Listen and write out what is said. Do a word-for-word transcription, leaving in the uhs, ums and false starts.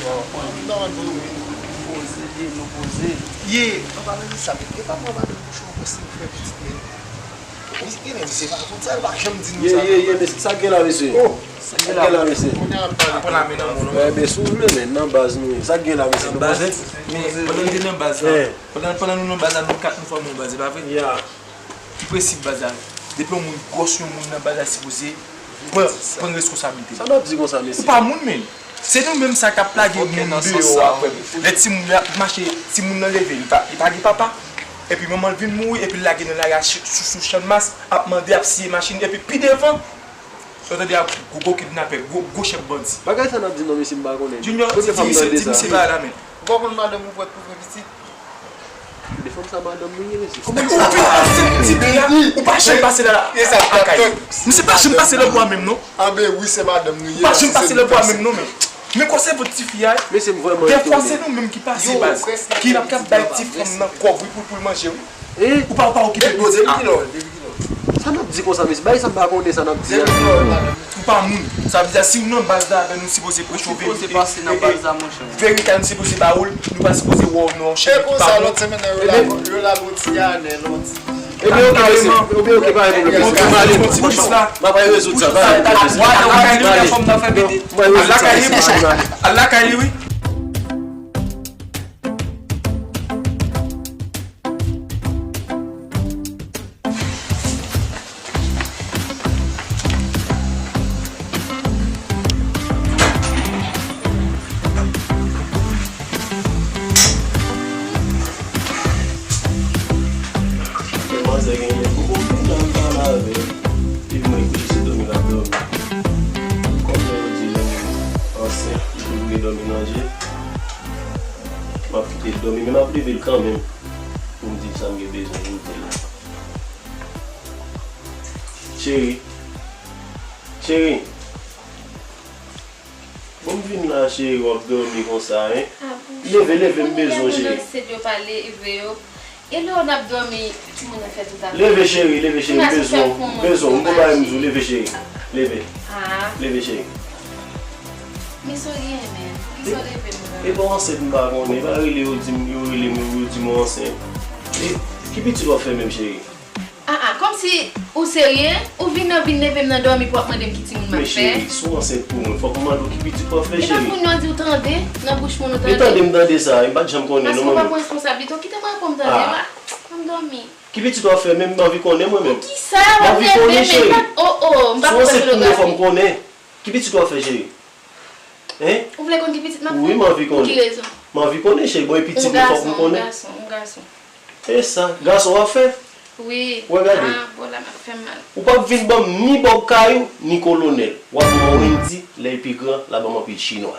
Poze, nou poze. Ye. An palan de sa, men e pa mwen madanm mouche ou poste pou fè pitit, men. Li, li menm se pa konn sa, li pa janm di nou sa. Ye, ye, ye, mesye, sa k gen la, mesye? Oh. Sa k gen la, mesye? Kounye a n ap pale. Pran la men nan men nou. Enben, si w vle, men nan baz nou ye. Sa k gen la, mesye? Nan baz? Men, pandan n te nan baz la, pandan, pandan nou nan baz la, nou kat nou fòme yon baz, e pa vre? Ya. Ki prensip baz la? Depi yon moun gwòs, yon moun nan baz la sipoze pran, pran reskonsablite. Sa n ap di konsa, mesye? Ou pa moun, men. Se nou menm sa k ap lage moun deyò a, frè m. Lè timoun nan ap mache, timoun nan leve, li pa, li pa gen papa. Epi manman l vin mouri, epi l lage nan lari a, sou, sou Channmas, ap mande, ap siye machin, epi pi devan, ou tande ap gwo, gwo kidnapè, gwo, gwo chèf bandi. Bagay sa n ap di non, mesye, m pa konnen. Junior, di, di misye, di misye bagay la, men. Ou pa konn madanm ou prèt pou fè pitit? Defanm sa madanm nou ye, mesye. Ou vin pase ti bri a, ou pa janm pase la, lakay. Misye pa janm pase lòt bò a menm, non. Anben wi, se madanm nou ye. Ou pa janm pase lòt bò a menm, non, men. Men konsèy pou ti fi a, dèfwa se nou menm ki pase baz, ki ap, k ap bay ti fanm nan kòb, wi, pou, pou l manje, wi. Ou pa, ou pa okipe pitit la. Sa n ap di konsa, mesye? Bagay sa m pa konnen, sa n ap di a. Ou pa moun. Sa vle di, si w nan baz la avè nou, sipoze preche w verite. Verite a nou sipoze ba ou l, nou pa sipoze wè w nan yon chèn ki pa bon. Se konsa, lòt semèn nan, yo lage, yo lage yon ti anè, lòt. Ebyen, oke, mesye. Ebyen, oke, pa gen pwoblèm, mesye. M ale. M ap al rezoud sa. Pa gen pwoblèm, mesye. M ale. Al lakay li, wi. Al lakay li, wi. Manzè genyen pou konprann nan pale avè l. Epi mwen kouche sou dòmi l ap dòmi. Kòm sa yo di, lè moun ansent, li tou vle dòmi nan je. M ap kite l dòmi, men m ap leve l kanmenm pou m di l sa m gen bezwen pou m di l la. Cheri. Cheri. Bon, m vin la, cheri, w ap dòmi konsa, en? Leve, leve, m bezwen w, cheri. Kounye a moun ansent yo pale, e vre yo. E lè w n ap dòmi, timoun nan fè tout afè. Leve, cheri, leve, cheri, m bezwen w, m bezwen w, m gon bagay m di w, leve, cheri. Leve. Leve, cheri. Men sa w gen, men. Poukisa w leve m nan? E pa w ansent m pa konnen, e pa rele yo di m, yo rele m, yo di m w ansent. E ki pitit w ap fè menm, cheri? Ah, ah, kòmsi ou serye? Ou vin nan, vin leve m nan dòmi pou w ap mande m ki timoun m ap fè? Men cheri, si w ansent pou mwen, fòk m mande w ki pitit w ap fè, cheri. E pa moun yo di w tande, nan bouch moun ou tande. E tande m tande sa, m pa t janm konnen non, manmi. Paske w pa pran responsablite w, kite m rakonm tande, wa. Ann dòmi. Ki pitit w ap fè menm, m anvi konnen mwen menm. Poukisa w ap nève m, men m pa, oh, oh, m pa konn sa. Si w ansent pou mwen, fòk m konnen. Ki pitit w ap fè, cheri? Hein? Ou vle konn ki pitit m ap fè? Wi, m anvi konnen. Pou ki rezon? M anvi konnen, cheri. Bon, e pitit mwen, fòk m konnen. Yon gason, yon gason. E sa, gason w ap fè? Wi. Wè, gade. Ah, bon, la m ap fè m mal. Ou p ap vin ban m ni bòb kay ou, ni kolonèl. W ap ban m Wendy, lè l pi gran, l a ban m anpil chinwa.